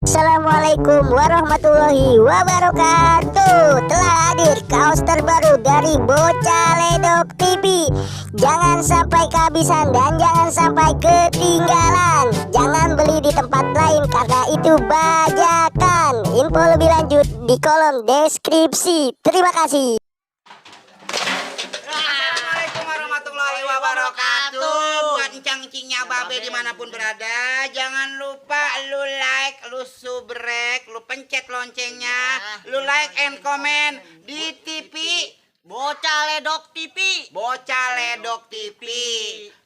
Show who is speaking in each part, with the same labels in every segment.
Speaker 1: Assalamualaikum warahmatullahi wabarakatuh. Telah hadir kaos terbaru dari Bocah Ledok TV. Jangan sampai kehabisan dan jangan sampai ketinggalan. Jangan beli di tempat lain karena itu bajakan. Info lebih lanjut di kolom deskripsi. Terima kasih.
Speaker 2: Assalamualaikum warahmatullahi wabarakatuh. Buat encang-encingnya babe dimanapun berada, jangan lupa lu like, lu subrek, lu pencet loncengnya, lu like and comment di TV
Speaker 3: Bocah Ledok TV.
Speaker 2: Bocah Ledok TV.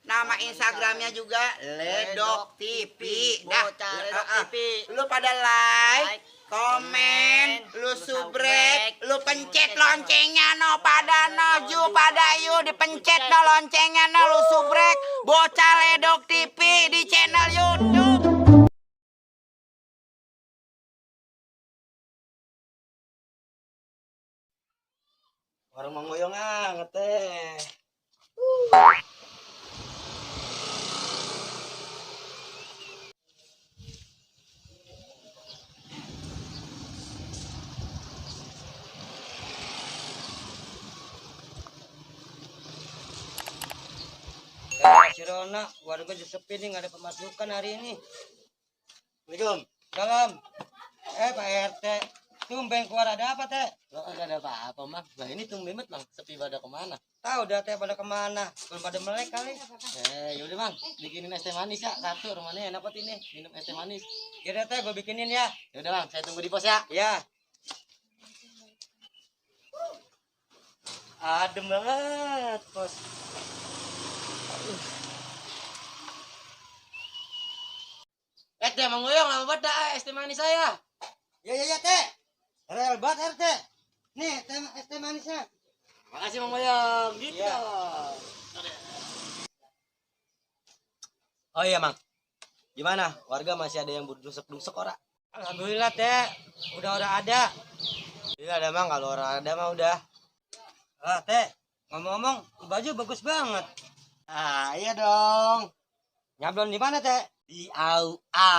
Speaker 2: Nama Instagramnya juga Ledok TV.
Speaker 3: Bocah Ledok TV.
Speaker 2: Lu pada like, komen, lu subrek, lu pencet loncengnya no pada no ju pada yu dipencet no loncengnya no lu subrek Bocah Ledok TV di channel YouTube.
Speaker 4: Warung Mang Boyong ngeteh. Si Rona, warga sepi nih, nggak ada pemasukan hari ini. Assalamualaikum. Salam. Pak RT, tumben keluar ada apa teh?
Speaker 5: Lo enggak ada apa-apa, Mang. Lah ini tumben banget, Mang. Sepi pada kemana?
Speaker 4: Tahu dah teh pada kemana? Belum pada melek kali.
Speaker 5: Yaudah, Mang. Bikinin es teh manis ya. Satu, rumahnya enak banget ini. Minum es teh manis.
Speaker 4: Yaudah teh, gue bikinin ya.
Speaker 5: Yaudah, Mang. Saya tunggu di pos ya.
Speaker 4: Ya. Adem banget, bos.
Speaker 5: Teh, Mang Goyong, lama banget dah es teh manis saya.
Speaker 4: Ya teh. Real banget RT. Nih, es teh manisnya.
Speaker 5: Makasih, Mang Goyong. Gitu.
Speaker 4: Ya. Oh iya, Mang. Gimana? Warga masih ada yang berdusuk-dusuk ora? Alhamdulillah, teh. Udah ada. Iya, ada, Mang. Kalau orang ada mah udah. Ah, teh. Ngomong-ngomong, baju bagus banget.
Speaker 5: Ah, iya dong.
Speaker 4: Nyablon di mana, teh?
Speaker 5: Di AUA.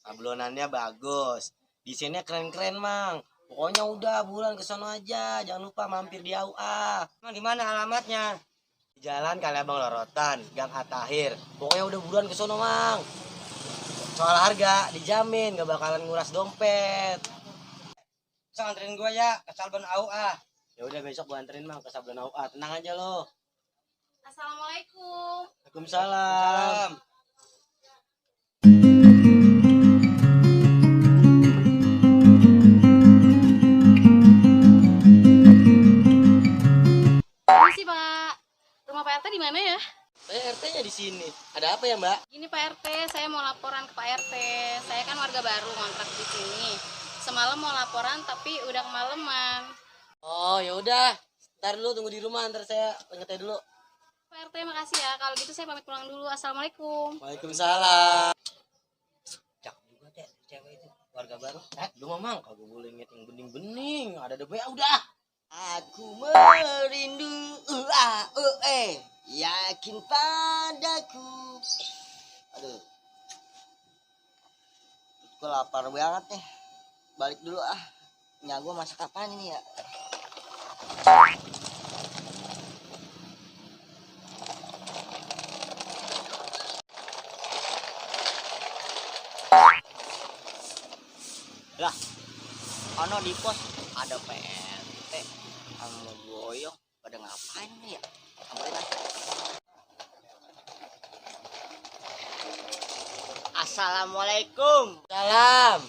Speaker 5: Sablonannya bagus. Desainnya keren-keren, Mang. Pokoknya udah buruan ke sono aja. Jangan lupa mampir di AUA.
Speaker 4: Mang, di mana alamatnya?
Speaker 5: Di Jalan Kali Abang Lorotan, Gang Atahir. Pokoknya udah buruan ke sono, Mang. Soal harga dijamin gak bakalan nguras dompet.
Speaker 4: Bisa nganterin gua ya ke Salbon AUA.
Speaker 5: Ya udah besok gua anterin, Mang, ke Sablon AUA. Tenang aja lo.
Speaker 6: Assalamualaikum.
Speaker 5: Waalaikumsalam.
Speaker 6: Permisi Pak. Rumah Pak RT di mana ya?
Speaker 5: Saya RT-nya di sini. Ada apa ya, Mbak?
Speaker 6: Gini Pak RT, saya mau laporan ke Pak RT. Saya kan warga baru ngontrak di sini. Semalam mau laporan tapi udah kemalaman.
Speaker 5: Oh, ya udah. Ntar dulu tunggu di rumah, ntar saya ngeteh dulu.
Speaker 6: Pak RT makasih ya. Kalau gitu saya pamit pulang dulu. Assalamualaikum.
Speaker 5: Waalaikumsalam.
Speaker 4: Cak juga teh cewek itu warga baru.
Speaker 5: Lu Mamang, kagak boleh inget yang bening-bening. Ada ya udah.
Speaker 3: Aku merindu yakin padaku.
Speaker 5: Aduh. Gue lapar banget nih. Balik dulu ah. Nyak gue masak apaan ini ya?
Speaker 3: Lah, ono di pos ada PRT sama Boyong pada ngapain nih ya? Samperin aja. Assalamualaikum.
Speaker 5: Salam.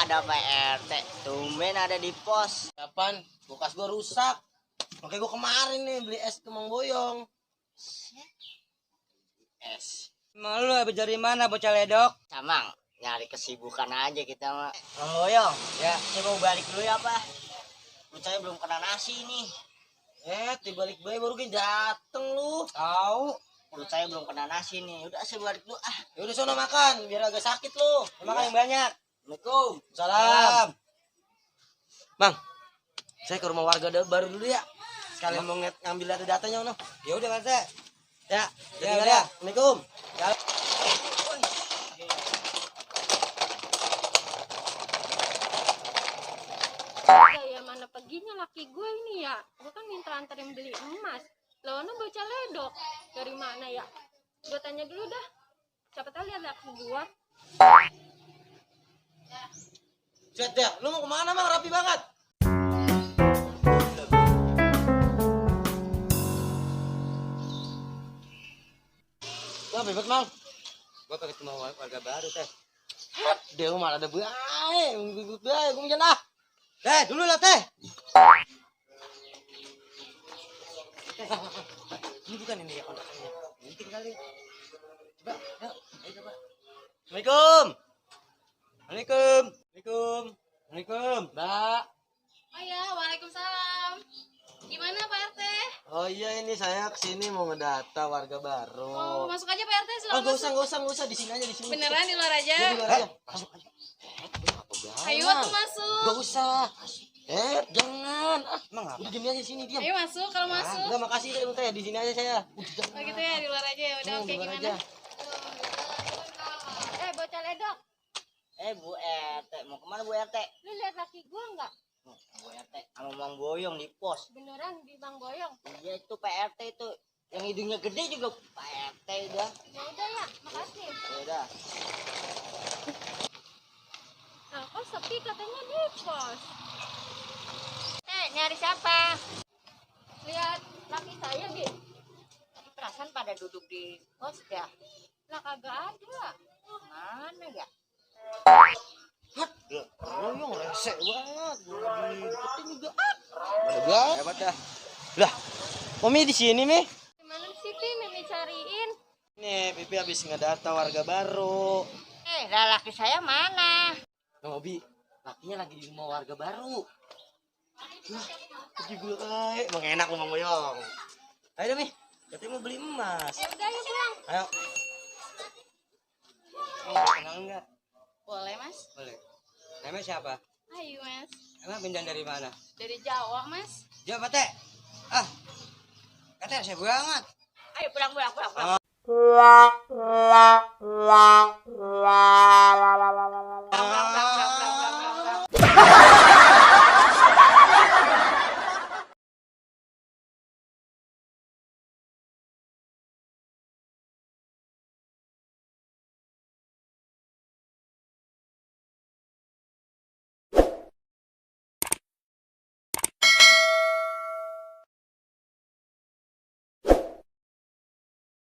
Speaker 3: Ada PRT. Tumben ada di pos.
Speaker 5: Kapan? Kulkas gue rusak. Makanya gue kemarin nih beli es ke Mang Boyong.
Speaker 3: Es.
Speaker 4: Emang lu habis dari mana Bocah Ledok?
Speaker 3: Camang, nyari kesibukan aja kita mah.
Speaker 4: Mang Boyong.
Speaker 3: Ya, saya mau balik dulu ya, Pak. Perut saya belum kena nasi nih.
Speaker 5: Dibalik bayi baru kayak dateng lu.
Speaker 4: Tahu.
Speaker 3: Perut saya belum kena nasi nih. Udah saya balik dulu ah.
Speaker 5: Ya udah sono makan biar agak sakit lu.
Speaker 4: Makan yang banyak.
Speaker 5: Assalamualaikum. Salam. Bang, saya ke rumah warga baru dulu ya. Sekalian mau ngambil data-datanya no.
Speaker 4: Ya udah Pak.
Speaker 5: Ya,
Speaker 4: Ya,
Speaker 5: ya,
Speaker 4: udah.
Speaker 5: Assalamualaikum.
Speaker 4: Ya.
Speaker 6: anterin beli emas. Lawannya bocah ledok. Dari mana ya? Gue tanya dulu dah. Siapa tahu lihat laki gua.
Speaker 4: Cet ya, lu mau kemana Mang? Rapi banget. Wah, bebek Mang. Gua pengen ketemu warga baru teh. Dia malah ada bae, bae, gua mau ah. Teh, dulu lah teh. Ini bukan ini ya kontrakannya. Mungkin kali. Coba, yuk, ayo coba. Assalamualaikum. Assalamualaikum. Assalamualaikum. Assalamualaikum. Mbak.
Speaker 6: Oh ya, waalaikumsalam. Gimana Pak RT?
Speaker 4: Oh iya ini saya kesini mau ngedata warga baru.
Speaker 6: Oh, masuk aja Pak RT,
Speaker 4: Oh,
Speaker 6: silakan
Speaker 4: gak
Speaker 6: masuk.
Speaker 4: usah di sini aja di sini.
Speaker 6: Beneran di luar aja?
Speaker 4: Iya, di luar aja. Masuk aja.
Speaker 6: Ayo tuh masuk.
Speaker 4: Gak usah. Jangan. Emang apa? Udah diam aja di sini, diam.
Speaker 6: Ayo masuk kalau masuk.
Speaker 4: Enggak, makasih ya Teh, di sini aja saya. Udah jangan.
Speaker 6: Oh gitu ya, di luar aja ya. Udah
Speaker 4: Di
Speaker 6: oke
Speaker 4: luar
Speaker 6: gimana?
Speaker 4: aja.
Speaker 1: Bocah ledok,
Speaker 3: Bu RT, mau kemana Bu RT?
Speaker 1: lu lihat laki gua nggak?
Speaker 3: Bu RT, sama Mang Boyong di pos.
Speaker 1: Beneran di Bang Boyong?
Speaker 3: Iya itu Pak RT itu. Yang hidungnya gede juga Pak RT udah.
Speaker 1: Ya udah ya, makasih.
Speaker 3: Ya udah.
Speaker 1: Nah, kok sepi katanya di pos? Nyari siapa? Lihat laki saya, Gi.
Speaker 3: Perasaan pada duduk di pos ya.
Speaker 1: Lah kagak ada.
Speaker 3: Mana ya?
Speaker 4: Boyong rese banget. Deketin juga. Mana banget. Hebat dah. Lah, Mami di sini, Mi.
Speaker 1: Gimana sih, Pi? Mimi cariin.
Speaker 4: Nih, Pipi habis ngedata warga baru.
Speaker 3: Lah laki saya mana?
Speaker 4: Nah, Obi, lakinya lagi di rumah warga baru. Pergi gue, emang enak Bang Boyong. Ayo deh, Mi. Katanya mau beli emas.
Speaker 1: Ya udah, yuk pulang.
Speaker 4: Ayo. Kenal enggak?
Speaker 6: Boleh Mas?
Speaker 4: Boleh. Namanya siapa?
Speaker 6: Ayo Mas.
Speaker 4: Emang pindah dari mana?
Speaker 6: Dari Jawa Mas.
Speaker 4: Jawa, Teh. Ah. Katanya saya banget.
Speaker 3: Ayo pulang.
Speaker 4: Ah.